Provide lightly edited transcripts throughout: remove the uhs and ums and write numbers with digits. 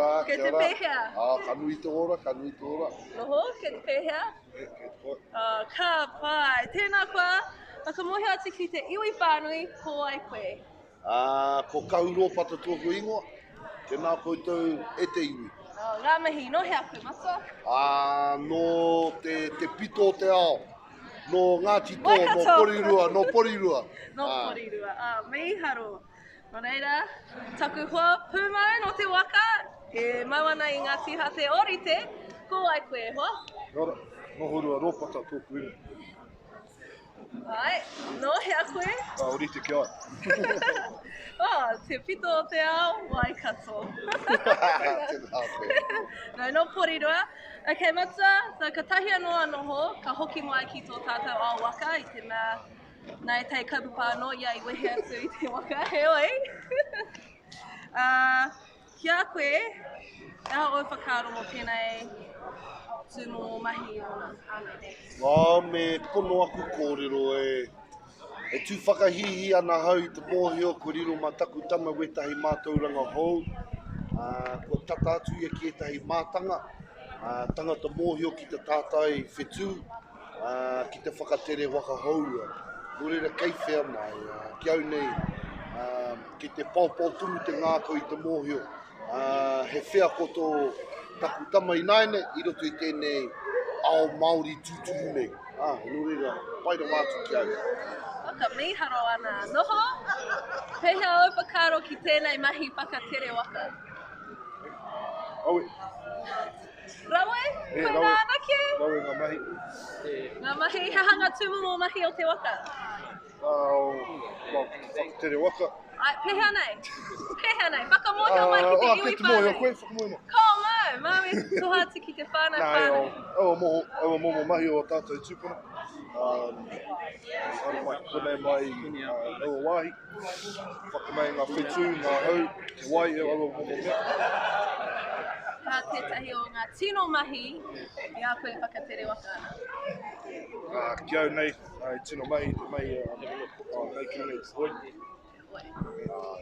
ora, Kei kia te ora. pēhea? Ah, ka nui te ora, ka nui te ora. Noho, kei te pēhea? E, kei te koe. Oh, ka pai. Tēnā koa, whakamōhio atu ki te iwi whānui, ko wai koe? Ah, ko Kahu Rōpata tōku ingoa. Tēnā koutou e te iwi. Oh, ngā mihi, nō hea koe, matua? Ah, nō te, te pito o te ao. Nō Ngāti Tō, nō Waikato. Porirua, nō Porirua. Nō Ah. Porirua. Ah, mīharo. Nō reira, taku hoa pūmau nō te waka, e mau ana i ngā tīhate ōrite, ko wai koe e hoa? Kia ora, Nohorua Rōpata tōku ingoa. Ai, nō hea koe? Ka ōrite ki a ia. Oh, te pito o te ao, Waikato. Tēnā koe. No, nō Porirua. Ok, matua, so ka tahi anō a noho, ka hoki mai ki tō tātou ao waka i te mea Nā ētahi kaupapa anō ia i wehe atu i te waka, heoi. Ā, ki a koe, he aha ōu whakaaro mō tēnei tūmomo mahi ōna? Ā, me pono aku kōrero e, e tū whakahīhī ana ahau i te mōhio kua riro mā taku tama wētahi mātauranga hou, ā, kua tata atu ia ki ētahi mātanga, ā, tangata mōhio ki te tātai whetū, ā, ki te whakatere waka hourua. Nō reira, kei whea mai, ā, ki au nei, ā, ki te paopao tonu te ngākau i te mōhio, ā, he wheako tō taku tama ināianei i roto i tēnei ao Māori tūturu nei. Ā, nō reira, pai rawa atu ki au. Whakamīharo ana. Noho, pēhea ōu whakaaro ki tēnei mahi whakatere waka? Awe. Rawe? E, Koirā rawe. anake? Rawe ngā mahi. Ngā mahi, he aha ngā tūmomo mahi o te waka? Uh, well, whakatere waka. Ai, pēhea nei? Pēhea nei? Whakamōhio mai ki te Ah, iwi kei te mōhio whānui. koe, whakamōhio mai. Ka mau, māu e toha atu ki te whānau Nā, whānui. aua momo, aua momo mahi o tātou tūpuna. Um, haere mai, konei mai uh, aua wāhi. Whakamei ngā whetū, ngā hau, te wai, e aua momo mea. Ka tētahi o ngā tino mahi i a koe e whakatere waka ana? Uh, ki au nei, uh, tino mahi, te mahi uh, uh, mei ki runga i te hoi. Te hoi. Uh,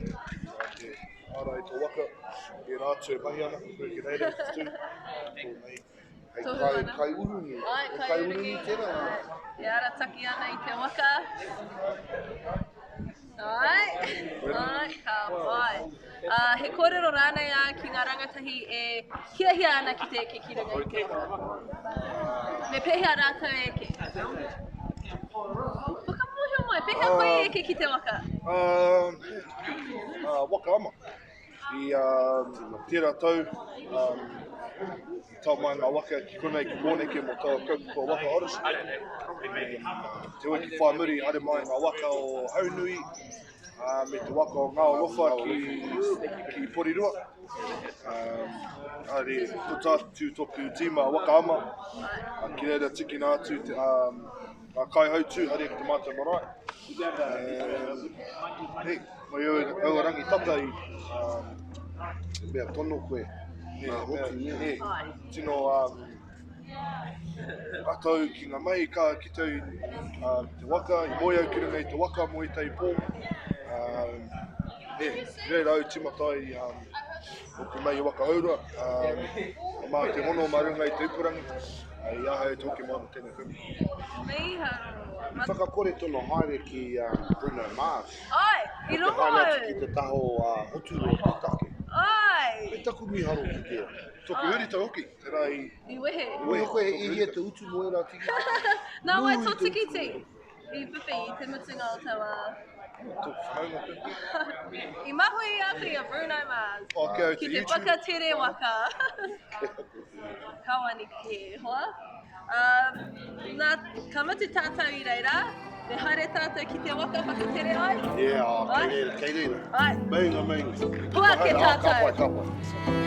te ara i tō waka, e rā atu e mahi ana, koe ki reira i te tū, tō mahi. Hei Tohu kai, ana. kai urungi. Ai, He kai kai urungi. urungi tērā. Ai, E arataki ana i te waka. Ai, ai, ka pai. Uh, he kōrero rānei ā ki ngā rangatahi e hiahia ana ki te eke ki runga i te waka. Me pēhea rātou e eke? Whakamōhio mai, pēhea koe i eke ki te waka? Uh, uh, waka ama. I tērā tau, i tau mai ngā waka ki konei ki Pōneke mō taua kaupapa waka Odyssey. Te wiki whai muri, haere mai ngā waka o Haunui me te waka o Ngāolofa ki, ki Porirua. Haere puta atu toku tīma waka ama, ki reira tikina atu te, ngā kaihautū haere ki te mātou marae. Hey, mai au, aua rangi tata i... Um, mea tono koe. Nā hoki, nē. Tino um, atau ki ngā mahi, ka ki te, uh, te waka, i moe au ki runga i te waka mō ētahi pō. Um, e, reira au timata ai um, oku mahi waka hourua, um, mā te hono mā runga i te upurangi, i ahau te hoki mai mo tēnei whenua. Mīharo. I whakakore tono haere ki Bruno Mars. Ai, i rongo au. Te haere atu ki te taha o Hoturoa te take. Ai. Me taku mīharo ki tērā. Toku huritau hoki, tērā i... I wehe. I wehe koe i hia te utu mō ērā tikiti? Nā wai tō tikiti i whiwhi i te mutunga o taua... Tōku whanaunga pea. I mahue i a koe i a Bruno Mars. Oh, ki au te Ki te YouTube. whakatere waka. Kawani kē, hoa. Um, nā, ka mutu tātou i reira, me haere tātou ki te waka whakatere ai. Yeah, oh, kei reira, kei reira. Ai. Meinga, meinga. Hua ake Ah, Ka tātou. pai, ka pai.